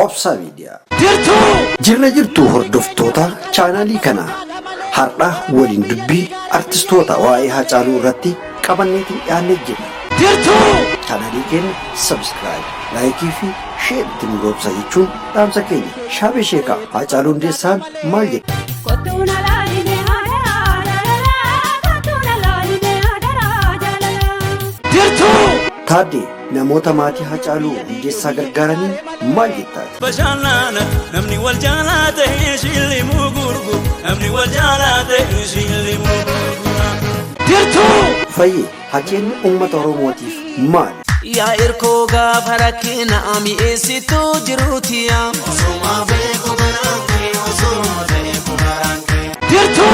Obsa Miidiyaa. Jirtu! Jirra jirtu hordoftoota chaanaalii kanaa. Har'a waliin dubbii artistoota waa'ee Haacaaluu irratti qabanneetiin dhiyaannee jirra. Jirtu! Chaanaalii keenya subscribe, like fi share itti nu roobsa jechuun dhaamsa keenya. Shaabee Sheekaa Haacaaluu Hundeessaan maal jedha? Kottuu na laaline hadaraa jaalalaa, kottuu na laaline hadaraa jaalalaa. Jirtu! Taaddee namoota maatii Haacaaluu Hundeessaa gargaaranii maal jettaati? Bashannana namni wal jaalate shillimuu gurguru, namni wal jaalate shillimuu gurgura. Jirtu! Fayyee Haceen uummata Oromootiif maali? Yaa irkoo gaafa rakkina mi'eessituu jiruutiya. Jirtu!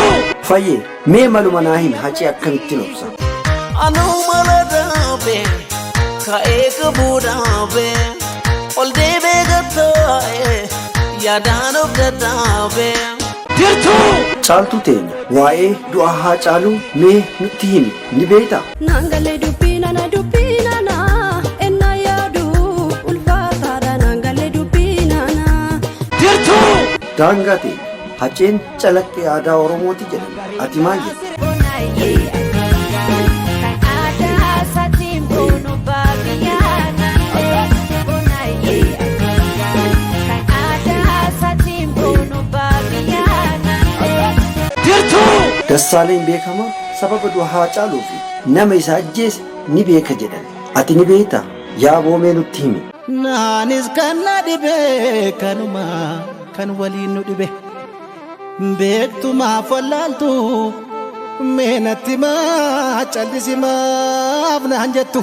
Fayyee mee maluma naa himi, Hacee akkamittiin obsa? Anuu mala dhaabe ka'ee qabuu dhaabe ol deebee gattaa'e yaadaan of dadhaabe. Jirtu! Caaltuu teenya waa'ee du'a Haacaaluu mee nutti himi, ni beektaa? Naangalee dubbii nana dubbii nana ennaa yaadu ulfaataadha, naangalee dubbii nana. Jirtu! Daangaa teenya Haceen calaqqee aadaa Oromooti jedhan, ati maal jetta? Kan aadaa isaatiin boonu baabiyyaa naannoo. Kan aadaa isaatiin boonu baabiyyaa naannoo. Jirtu! Dassaaleen beekamaa sababa du'a Haacaaluu fi nama isa ajjeese ni beeka jedhan. Ati ni beektaa? Yaa boomee nutti himi. Naanis kan na dhibe kanuma kan waliin nu dhibe beektumaaf wallaaltu mee natti maa callisimaaf naan jettu.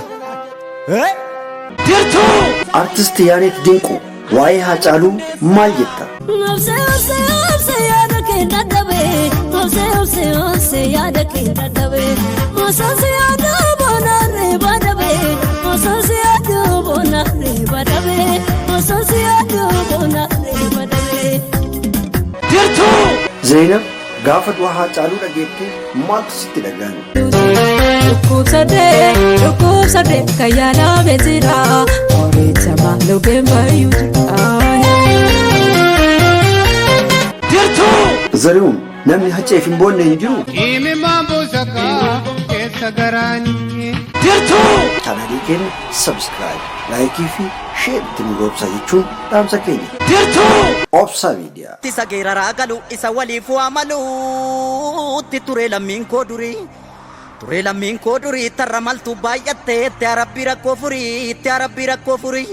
Jirtu! Artist Yaanet Dinquu waa'ee Haacaaluu maal jetta? Obse obse obse yaada kee dadhabe, obse obse obse yaada kee dadhabe, osoo yaada boonarree badabe, osoo yaada boonarree badabe, osoo yaada boonarree badabe. Jirtu! Zeenab gaafa du'a Haacaaluu dhageettee maaltu sitti dhaga'ame? Dhukkubsadee dhukkubsadee kan yaalame jira, qoricha maalugeen bayyuu jira. Jirtu! Zarihuun namni Haceef hin boonne hin jiru. Himimaan buusakaa keessa garaanii. Jirtu! Chaanaalii keenya subscribe, like fi share itti nu roobsa jechuun dhaamsa keenya. Jirtu! Obsa Miidiyaa. Isa geeraraa galu isa waliif waa maluutti ture lammiin koo durii. Ture lammiin koo durii tarra maltu baay'attee itti arabbii rakkoo furii, itti arabbii rakkoo furii.